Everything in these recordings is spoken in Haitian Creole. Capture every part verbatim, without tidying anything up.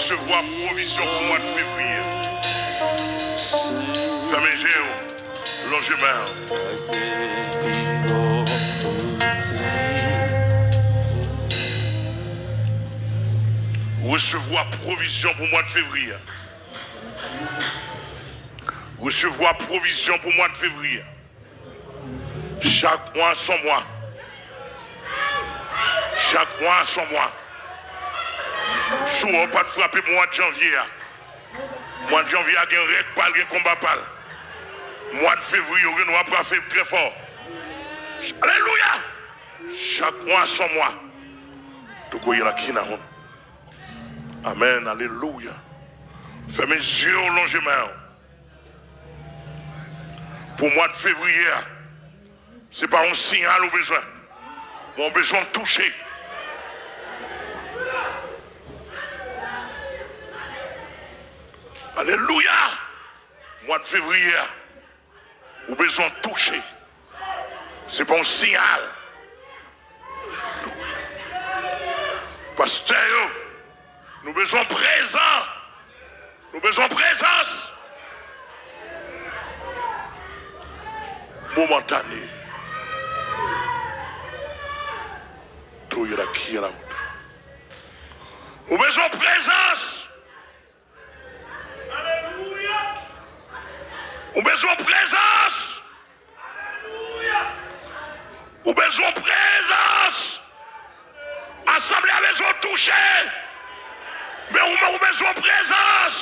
Resevwa pwovizyon pou mwa de fevriye. Fèmen je w, lonje men w. Resevwa pwovizyon pou mwa de fevriye. Resevwa pwovizyon pou mwa de fevriye. Chak mwa se yon mwa. Chak mwa se yon mwa. Si w pa t frape mwa de janvye a, mwa de janvye a gen règ pa l, gen konba pa l. Mwa de fevriye, w gen dwa frape trè fò. Alelouya! Chak mwa se yon mwa. Tuko yela kina hon. Amèn, alelouya. Fèmen je w, lonje men w. Pou mwa de fevriye a, se pa yon siyal ou bezwen. Men w bezwen touche. Alelouya! Mwa de fevriye a, ou bezwen touche. Se pa yon siyal. Pastè yo, nou bezwen prezan. Nou bezwen prezans. Momantane. Toye la kiye la. Nou bezwen prezans. Ou bezwen prezans. Ou bezwen prezans. Asanble a bezwen touche. Men ou, men ou bezwen prezans.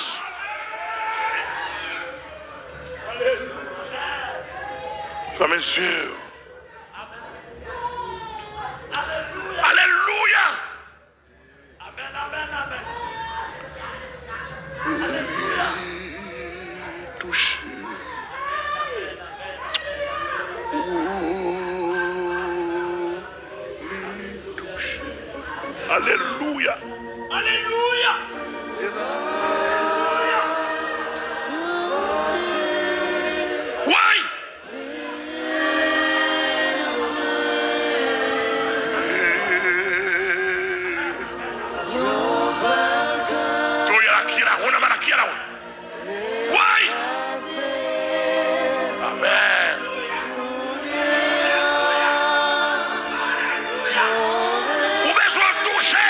Fèmen je w. Alelouya. Amèn, amèn, amèn. Touche. Touche. Alelouya. Alelouya. Woy! Toya la kiye la, hona mana kiye la, hona. Woy! Amèn. Ou bezwen touche.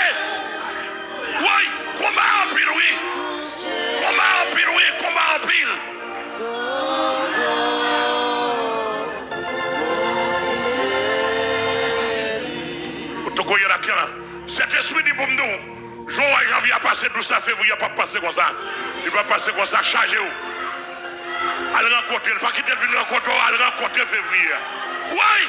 Woy, konba anpil, wi. Konba anpil, wi, konba anpil. Ou toko ye la kè la. Sentespri di pou m di w, jan w wè janvye a pase, dous la fevriye p ap pase konsa. Li p ap pase konsa, chaje w. Al rankontre l, pa kite l vin rankontre w, al rankontre fevriye a. Woy!